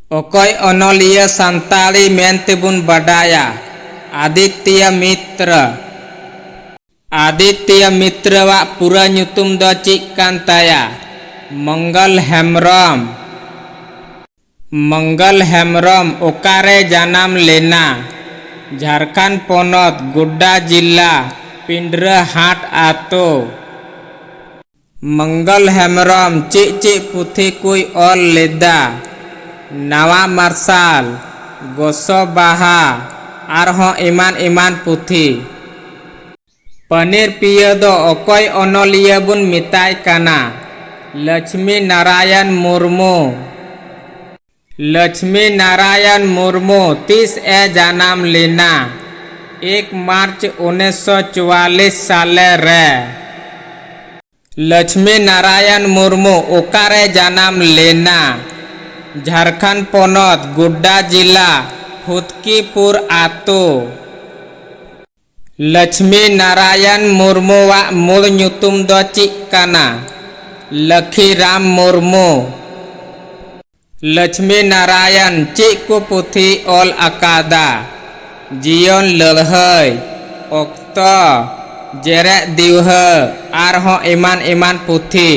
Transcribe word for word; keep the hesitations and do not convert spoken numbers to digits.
ᱚᱠᱚᱭ ᱚᱱᱚᱞᱤᱭᱟᱹ ᱥᱟᱱᱛᱟᱲᱤ ᱢᱮᱱ ᱛᱮᱵᱚᱱ ᱵᱟᱰᱟᱭᱟ? ᱟᱫᱤᱛᱭᱚ ᱢᱤᱛᱨᱚ᱾ ᱟᱫᱤᱛᱭᱚ ᱢᱤᱛᱨᱚᱣᱟᱜ ᱯᱩᱨᱟᱹ ᱧᱩᱛᱩᱢ ᱫᱚ ᱪᱮᱫ ᱠᱟᱱ ᱛᱟᱭᱟ? ᱢᱚᱝᱜᱚᱞ ᱦᱮᱢᱵᱨᱚᱢ᱾ ᱢᱚᱝᱜᱚᱞ ᱦᱮᱢᱵᱨᱚᱢ ᱚᱠᱟᱨᱮ ᱡᱟᱱᱟᱢ ᱞᱮᱱᱟ? ᱡᱷᱟᱨᱠᱷᱚᱸᱰ ᱯᱚᱱᱚᱛ, ᱜᱳᱰᱰᱟ ᱡᱤᱞᱟ, ᱯᱤᱸᱰᱨᱟᱹ ᱦᱟᱴ ᱟᱛᱳ᱾ ᱢᱚᱝᱜᱚᱞ ᱦᱮᱢᱵᱨᱚᱢ ᱪᱮᱫ ᱪᱮᱫ ᱯᱩᱛᱷᱤ ᱠᱚᱭ ᱚᱞ ᱞᱮᱫᱟ? ᱱᱟᱣᱟ ᱢᱟᱨᱥᱟᱞ, ᱜᱚᱥᱚ ᱵᱟᱦᱟ, ᱟᱨᱦᱚᱸ ᱮᱢᱟᱱ ᱮᱢᱟᱱ ᱯᱩᱛᱷᱤ᱾ ᱯᱟᱹᱱᱤᱨ ᱯᱤᱭᱟᱹ ᱫᱚ ᱚᱠᱚᱭ ᱚᱱᱚᱞᱤᱭᱟᱹ ᱵᱚᱱ ᱢᱮᱛᱟᱭ ᱠᱟᱱᱟ? ᱞᱚᱪᱷᱢᱤ ᱱᱟᱨᱟᱭᱚᱱ ᱢᱩᱨᱢᱩ᱾ ᱞᱚᱪᱷᱢᱤ ᱱᱟᱨᱟᱭᱚᱱ ᱢᱩᱨᱢᱩ ᱛᱤᱥ ᱮ ᱡᱟᱱᱟᱢ ᱞᱮᱱᱟ? ᱮᱠ ᱢᱟᱨᱪ ᱩᱱᱤᱥᱥᱚ ᱪᱩᱣᱟᱞᱤᱥ ᱥᱟᱞᱮ ᱨᱮ᱾ ᱞᱚᱪᱷᱢᱤ ᱱᱟᱨᱟᱭᱚᱱ ᱢᱩᱨᱢᱩ ᱚᱠᱟᱨᱮ ᱡᱟᱱᱟᱢ ᱞᱮᱱᱟ? ᱡᱷᱟᱨᱠᱷᱚᱸᱰ ᱯᱚᱱᱚᱛ, ᱜᱳᱰᱰᱟ ᱡᱤᱞᱟ, ᱯᱷᱩᱛᱠᱤᱯᱩᱨ ᱟᱛᱳ᱾ ᱞᱚᱪᱷᱢᱤ ᱱᱟᱨᱟᱭᱚᱱ ᱢᱩᱨᱢᱩᱣᱟᱜ ᱢᱩᱞ ᱧᱩᱛᱩᱢ ᱫᱚ ᱪᱮᱫ ᱠᱟᱱᱟ? ᱞᱚᱠᱷᱤᱨᱟᱢ ᱢᱩᱨᱢᱩ᱾ ᱞᱚᱪᱷᱢᱤ ᱱᱟᱨᱟᱭᱚᱱ ᱪᱮᱫ ᱠᱚ ᱯᱩᱛᱷᱤ ᱚᱞ ᱟᱠᱟᱫᱟ? ᱡᱤᱭᱚᱱ ᱞᱟᱹᱲᱦᱟᱹᱭ, ᱚᱠᱛᱚ, ᱡᱮᱨᱮᱫ ᱫᱤᱣᱦᱟᱹ, ᱟᱨᱦᱚᱸ ᱮᱢᱟᱱ ᱮᱢᱟᱱ ᱯᱩᱛᱷᱤ᱾